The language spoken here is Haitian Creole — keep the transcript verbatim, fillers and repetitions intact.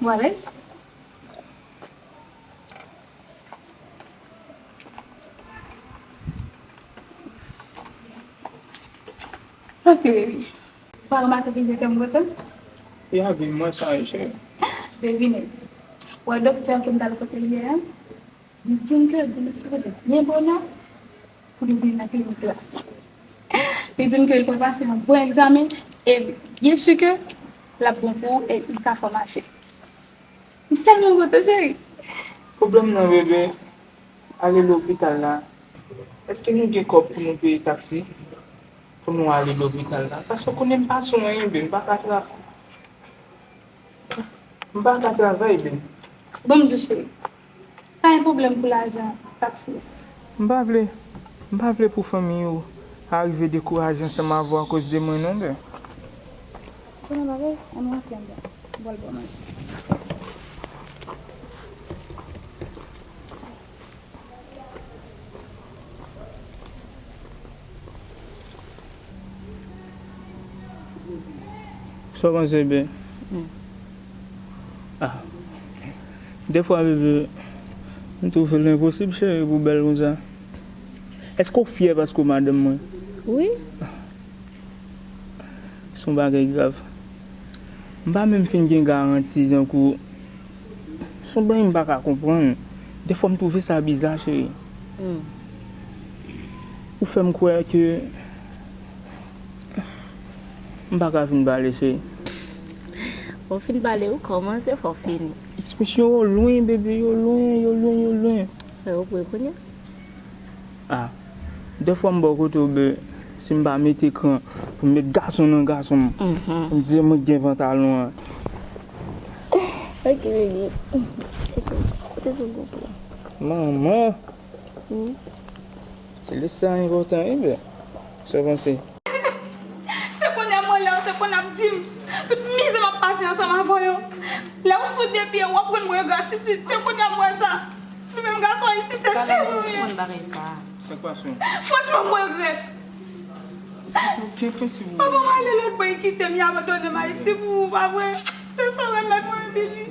Ou alèz? Ok, baby. Ou pa remake ki je ke m kontan? Ya, vin mwen sa, cheri. Devine. Ou wè doktè ke m t al kote l yè a? Li di m ke demen se leve byen bonè pou li vin nan klinik la. Li di m ke li pral pase yon bon egzamen e byen si ke l ap bon pou ou e li ka fè w mache. M tèlman kontan, cheri. Pwoblèm nan, bebe, ale lopital la. Èske nou gen kòb pou nou peye taksi pou nou ale lopital la? Paske w konnen m pa sou anyen, bebe, m pa ka travay. M pa ka travay, bebe. Bon, m di w, cheri, pa gen pwoblèm pou lajan taksi. M pa vle, m pa vle pou fanmi w arive dekouraje ansanm avè w akoz de mwen non, bebe. Konnen bagay, ann rantre anndan. M pral ba w manje. Sa w panse, bebe? Ah. Defwa, bebe, m twouve l enposib, cheri, pou w bèl konsa. Èske w fyè paske w madanm mwen? Wi. Se yon bagay grav. M pa menm fin gen garanti, tankou, se yon bagay m pa ka konprann. Defwa, m twouve sa biza, cheri. Ou fè m kwè ke m pa ka fin pale, cheri. Ou fin pale, ou kòmanse, fò w fini. Ekspresyon yo lwen, bebe, yo lwen, yo lwen, yo lwen. Fè yo pre kounye a. Ah, defwa m bò kote w, bebe, si m pa mete kran pou m met gason nan gason m, pou m di mwen gen pantalon an. Ok, bebe. Kote sou gwo pou? Manman! Ti lès sa enpòtan, wi, bebe. Sa w panse? Se kounye a m wè lè w te konn ap di m tout mizè m ap pase ansanm avè w yo. Lè w sou de pye, w ap rann mwen engratitid. Se kounye a m wè sa. Nou menm gason ayisyen, se chen nou ye. Sa k pase w? Franchman, mwen regrèt. Ou gen prensip ou. Papa m ale lòt bò, li kite m, li abandone m Ayiti pou ou, pa vre? Se sa w remèt mwen, Billy.